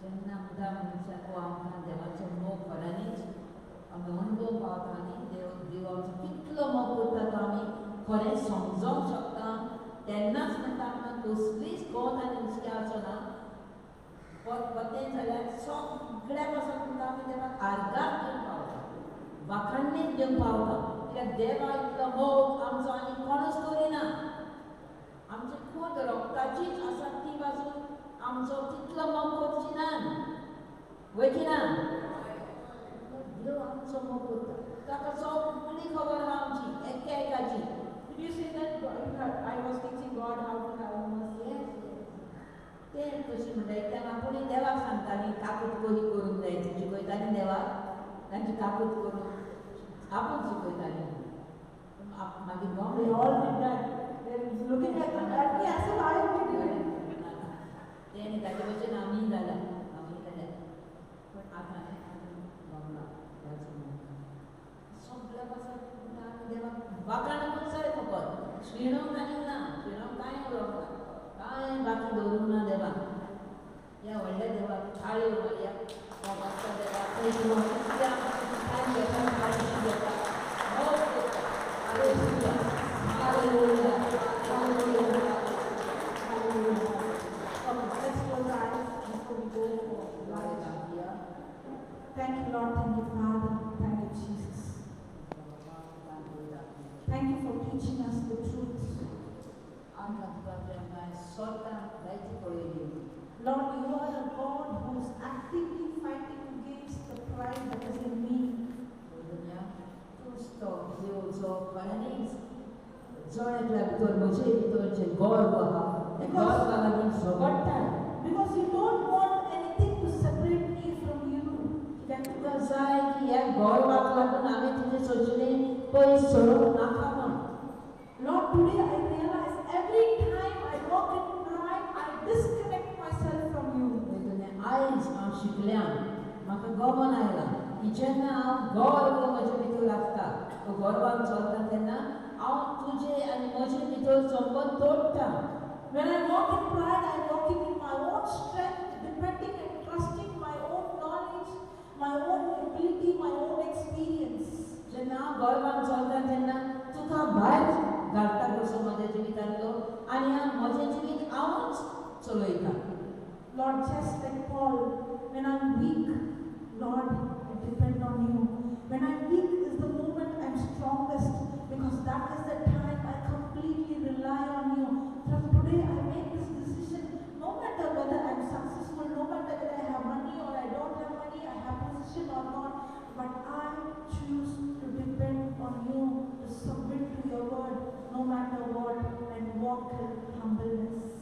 जेन्ना म्हणटा मनशाक हो आमकां देवाचो मोग खऱ्यांनीच आमी अणभव पावता आनी देव देव आमचो कितलो मोग करता तो आमी खरें समजोंक शकता तेन्नाच म्हणटा आमकां कसलीच गोत आनी हुस्क्या ना. परतें जाल्यार सगळ्या पासून म्हणटा आमी देवाक आर्गां दिवंक पावता, वाखाणीत दिवंक पावता. कित्याक देवा इतलो मोग आमचो आनी कोणूच करिना. आमची खूद रोगताचीच आसा ती बाजू आमचो तितलो मोग करची ना, वय की ना? देव आमचो मोग करता, ताका सगळी खबर आहा आमची एका एकाची. Did you say that I was teaching God how to have mercy? Yes, yes. तें तशें म्हणटा एकट्यान आपूण देवाक सांगताली काकूट करी करूंक जाय ती शिकयताली देवाक, तांची काकूट करून आपूण शिकयताली. मागीर We all did that. They're looking at me as if I only did it. तें ताचे भशेन आमी जाल्या, आमी जाल्या. पूण आतां गमला त्याच सगळ्या पासून आमी देवाक वाखाणूच जाय फकत, शिणूंक आनी ना, शिणूंक कांय उरोंक ना, कांय बाकी दवरूंक ना देवाक. ह्या व्हडल्या देवाक थाळयो मारया, मोगाच्या देवाक कितें आमकां घेता, काळजी घेता, मोग करता. Hallelujah, hallelujah, hallelujah, hallelujah. Okay, let's close our eyes before we go for lunch. Thank you, Lord. Thank you, Father. Thank you, Jesus. Thank you for teaching us the truth. Lord, you are a God who is actively fighting against the pride that is in me. Because you don't want anything to separate me from you. Lord, today I realize every time I walk in pride, I disconnect myself from you. आयज हांव शिकल्या, म्हाका गमन आयलां की जेन्ना हांव गर्व म्हजे भितर आसता, तो गर्वान चलता तेन्ना हांव तुजे आनी म्हजे भितर संबंद तोडटा. When I walk in pride, I am walking in my own strength, depending and trusting my own knowledge, my own ability, my own experience. जेन्ना हांव गर्वान चलता तेन्ना तुका भायर घालता कसो म्हज्या जिवितांतलो आनी हांव म्हजें जिवीत हांवूच चलयता. Lord, just like Paul, when I'm weak, Lord, I depend on you. When I'm weak is the moment I'm strongest, because that is the time I completely rely on you. From today, I make this decision, no matter whether I'm successful, no matter whether I have money or I don't have money, I have position or not, but I choose to depend on you, to submit to your word, no matter what, and walk in humbleness.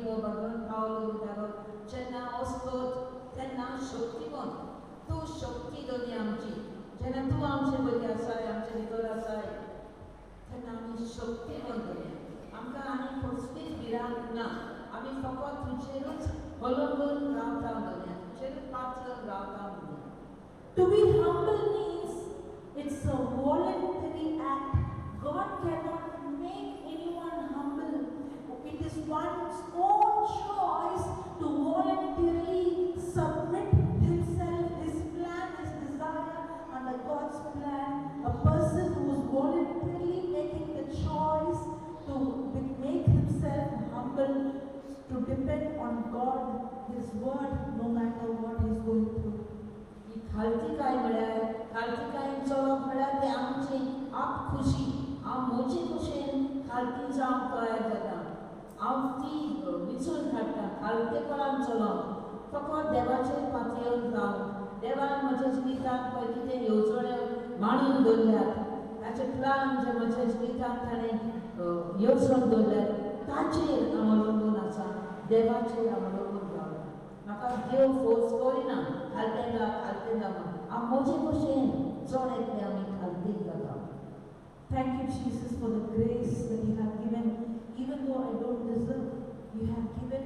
भगवान पावलो म्हणटालो जेन्ना वचत तेन्ना शक्तिवंत तूं शक्ती दोनी आमची, जेन्ना तूं आमचे मदीं आसाय, आमचे भितर आसाय तेन्ना आमी शक्तिवंत दोनी. आमकां आनी कसलीच भिरांत ना, आमी फकत तुजेरूच अवलंबून रावता दोनी, तुजेरूच पातळून रावता दोनी. To be humble means it's a voluntary act. God cannot make anyone humble. It is one's own choice to voluntarily submit himself, his plan, his desire under God's plan. A person who is voluntarily making the choice to make himself humble, to depend on God, His word, no matter what he is going through. ही खालतीकाय म्हळ्यार, खालतीकायेन चलप म्हळ्यार तें आमची आपखुशी. हांव म्हजे खुशेन खालती जावंक तयार जाता, हांव ती विचून काडटा खालतेपणान चलप, फकत देवाचेर पातयेवन रावंक. देवान म्हज्या जिवितांत पळय कितें येवजण्यो मांडून दवरल्यात, ताचे प्लान जे म्हज्या जिवितांत ताणें येवजण दवरल्यात ताचेर हांव अवलंबून आसा, देवाचेर हांव अवलंबून रावता. म्हाका देव फोर्स करिना खालतें जा, खालतें जा म्हणून. हांव म्हजे भशेन चड एकलें आमी खालतीक जाता. Thank you, Jesus, for the grace that you have given. Even though I don't deserve, you have given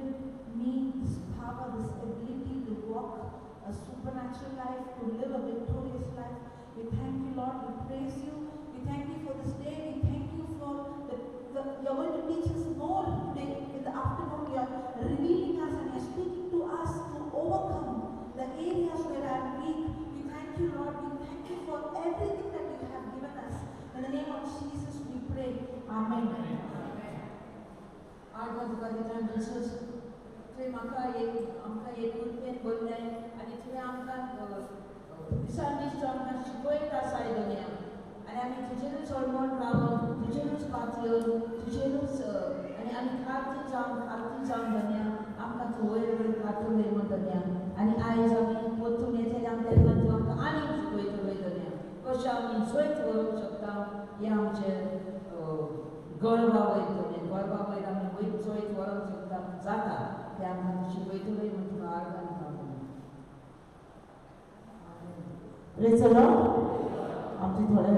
me this power, this ability to walk a supernatural life, to live a victorious life. We thank you, Lord. We praise you. We thank you for this day. We thank you for the you're going to teach us more today in the afternoon. You are revealing us and you are speaking to us. आर्गां तुका दिता Jesus, तुवें म्हाका एक आमकां एक उर्बेन भरलें आनी तुवें आमकां दिसान दीस तूं आमकां शिकयत आसाय धनया. आनी आमी तुजेरूच अळमोण रावन, तुजेरूच पातयेवन, तुजेरूच आनी आमी खालती जावन धनया आमकां तूं वयर वयर काडटलोय म्हण धनया. आनी आयज आमी परतून येतले आमी तेन्ना तूं आमकां आनीक शिकयतलोय धनया, कशें आमी जैत व्हरूंक शकता हें आमचें गळबा वयर धनया, गळबा वयर आमी वयर जैत व्हरूंक शकता जाता तें आमकां तूं शिकयतलोय म्हण तुका आर्गां दिता. Praise the Lord. आमची थोड्या